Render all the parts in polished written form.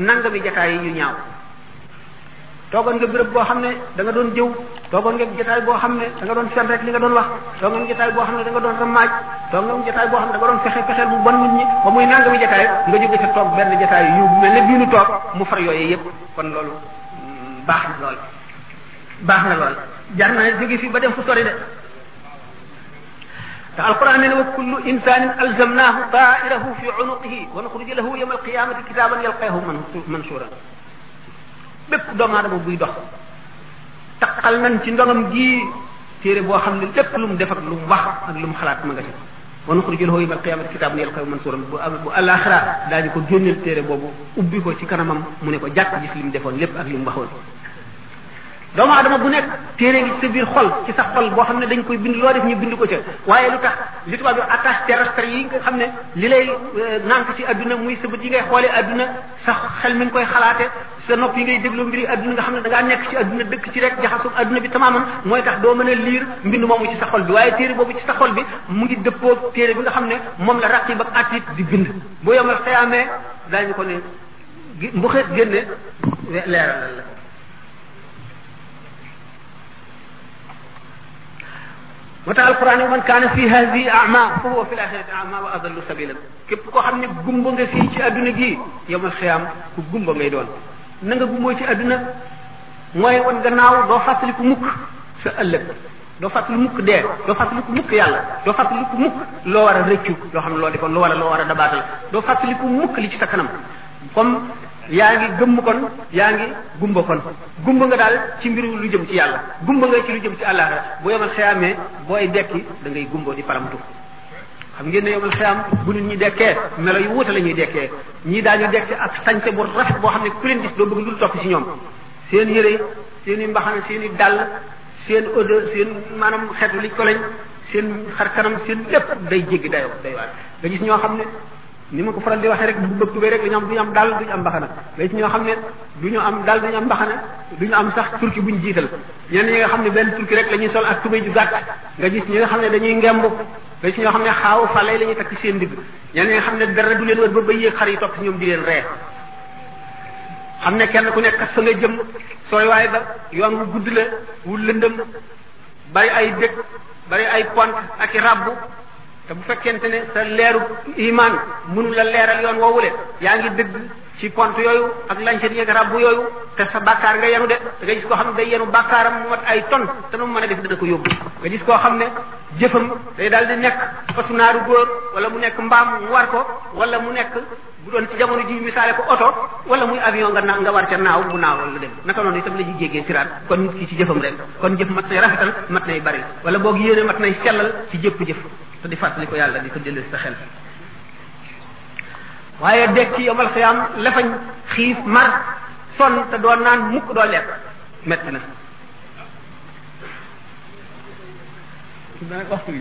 nangami jataay yu ñaaw toogoon nga béréb boo xam ne da nga doon jëw toogoon nga jotaay boo xam ne da nga doon fen rek li nga doon wax toogoon nga jotaay boo xam ne da nga doon ramaaj toogoon nga jotaay boo xam ne da nga doon fexeel bu bon nit ñi ba muy nangami jotaay nga jóge sa toog benn jotaay yu mel ne bii nu toog mu far yooyu yëpp kon loolu baax na lool jar na jóge fi ba dem fu sori de te alquran ne wa kullu insanin alzamnahu ta'irahu fi unuqihi wa nukhruju lahu yawma alqiyamati kitaban yalqahu manshura bépp doomu aadama buy dox taqal nañ ci ndongam gi téere boo xam ne lépp lu mu def ak lu mu wax ak lu mu xalaat ma nga ci wa nuxriju lahu yawmal qiyaamati kitaaban yalqahu mansuuran bu àllaaxira daañu ko génneel téere boobu ubbi ko ci kanamam mu ne ko jàkk gis li mu defoon lépp ak li mu waxoon doomu adama bu nekk téere ngi ci sa biir xol ci sa xol boo xam ne dañ koy bind loo def ñu bind ko ca waaye lu tax li tubaab bi attache terrestre yi nga xam ne li lay nànk ci adduna muy sa bët yi ngay xoolee adduna sa xel mi ngi koy xalaate sa nopp yi ngay dégloo mbiri adduna nga xam ne da ngaa nekk ci adduna dëkk ci rek jaxasoo adduna bi tamaaman mooy tax doo mën a liir mbind moomu ci sa xol bi waaye téere boobu ci sa xol bi mu ngi dëppoo téere bi nga xam ne moom la raqib ak atit di bind boo yomal xëyaamee daañu ko ne bu xeet génne leeralal la moo tax alquran man kaana fi hadihi ama fa huwa fi laxirati ama wa adallu sabila képp koo xam ne gumba nga fii ci adduna gi yowmal xiyaam ku gumba ngay doon na nga gumboo ci adduna mooy wan gannaaw doo fàttaliku mukk sa ëllëg doo fàttali mukk dee doo fàttaliku mukk yàlla doo fàttaliku mukk loo war a rëccu loo xam ne loo defoon loo war a dabaatal doo fàttaliku mukk li ci sa kanam comme yaa ngi gëmm kon yaa ngi gumba kon gumba nga daal ci mbiru lu jëm ci yàlla gumba nga ci lu jëm ci àllaaxira bu yomal xiyaamee booy dekki da ngay gumbo di paramtu xam ngeen ne yomal xiyaam bu nit ñi dekkee melo yu wuute la ñuy dekkee ñii daañu dekk ak sañse bu rafet boo xam ne ku leen gis doo bëgg lu topp ci ñoom seen yére seen i mbaxana seen i dàll seen odeur seen maanaam xeetu li ko lañ seen xar kanam seen lépp day jéggi dayoo day waar nga gis ñoo xam ne ni ma ko faral di waxee rek bu bëgg tubee rek du ñu am dal du ñu am mbaxana nga gis ñoo xam ne du ñu am dal du ñu am mbaxana du ñu am sax turki buñ jiital ñenn ñi nga xam ne benn turki rek la ñuy sol ak tubéy ju gàtt nga gis ñi nga xam ne dañuy ngemb nga gis ñoo xam ne xaaw falay la ñuy takk seen digg ñenn ñi nga xam ne dara du leen wër ba yéeg xar yi topp si ñoom di leen ree xam ne kenn ku nekk fa nga jëm sooy waaye ba yoon wu gudd la wu lëndëm bari ay dëkk bari ay pont ak i rabbu te bu fekkente ne sa leeru iman mënu la leeral yoon woowule yaa ngi dëgg ci pont yooyu ak lancet yeeg rabbu yooyu te sa bàkkaar nga yenu de da nga gis koo xam ne day yenu bàkkaaram mu mat ay ton te nu mu mën a def dana ko yóbbu nga gis koo xam ne jëfam day daal di nekk fasu naaru góor wala mu nekk mbaam mu war ko wala mu nekk bu doon ci jamono ji misaale ko oto wala muy avion nga war ca naaw mu naaw wala dem naka noonu itam la ñuy jéggee siraat kon nit ki ci jëfam rek kon jëf mat nay rafetal mat nay bari wala boog yéene mat nay sellal ci jëpp jëf te di fàttali ko yàlla di ko dellu sa xel waaye dekk ci yomal xiyaam lafañ xiif mar sonn te doo naan mukk doo lekk metti na waxtu bi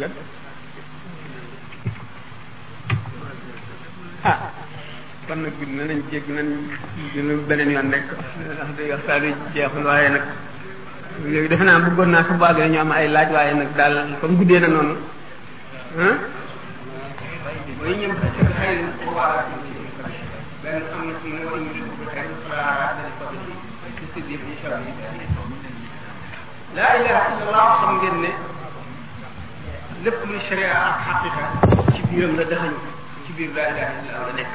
kon nag nañ jégg nañ beneen yoon rek wax dëgg waxtaan wi jeexul waaye nag léegi defe naa bëggoon naa su bu àggee ñu am ay laaj waaye nag daal comme guddee na noonu mooy ñëm xëy benn am na fi nga indi laa ilaha illallah xam ngeen ne lépp luy sharia ak xaqiqa ci biiram la daxañ ci biir laa ilaha illallah la nekk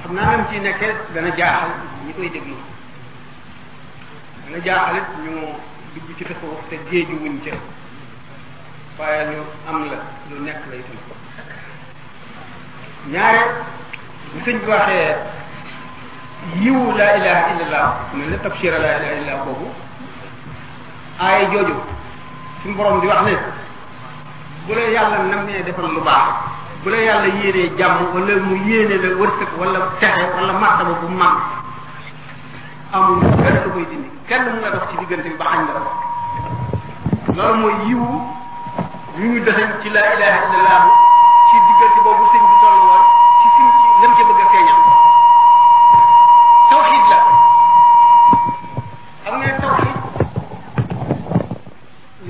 xam naa même ci nekkee dana jaaxal ñi koy déglu dana jaaxal it ñu dugg ci tasawuf te géeju wuñ ca waaye lu am la lu nekk la itam ñaare bu sëñ bi waxee yiwu laa ilaha illallah ne la tabshira laa ilaha illallah boobu aaya jooju suñu borom di wax ne bu la yàlla nam nee defal lu baax bu la yàlla yéenee jàmm wala mu yéene la wërsëg wala texe wala martaba bu mag amul kenn lu koy dindi kenn mu nga dox ci diggante bi ba xañ la ko loolu mooy yiwu yu ñu dëxañ ci laa ilaha illallah ci diggante boobu sëñ bi toll woon ci fi ci lam ca bëgg a feeñal tawxid la xam nga tawxid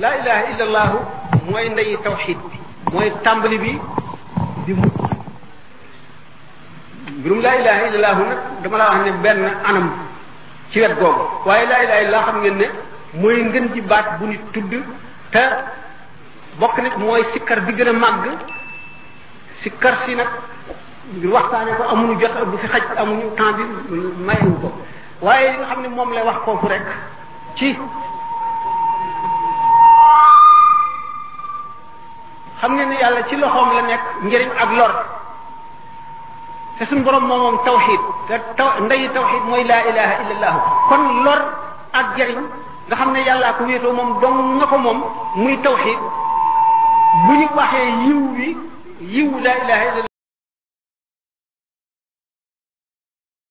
laa ilaha illallah mooy ndeyi tawxid bi mooy tàmbali bi di mujj mbirum laa ilaha illallah nag dama la wax ne benn anam ci wet googu waaye laa ilaha illa xam ngeen ne mooy ngën ji baat bu nit tudd te bokk nit mooy sikkar bi gën a màgg sikkar si nag ngir waxtaane ko amuñu jot bu fi xaj amuñu temps bi mayewu ko waaye li nga xam ne moom lay wax foofu rek ci xam ngeen ne yàlla ci loxoom la nekk njëriñ ak lor te suñu borom moom tawxid te ndeyi tawxid mooy laa ilaha illallah kon lor ak jëriñ nga xam ne yàllaa ko wéetoo moom dong nga ko moom muy tawxid bu ñu waxee yiw wi yiw laa ilaha illallah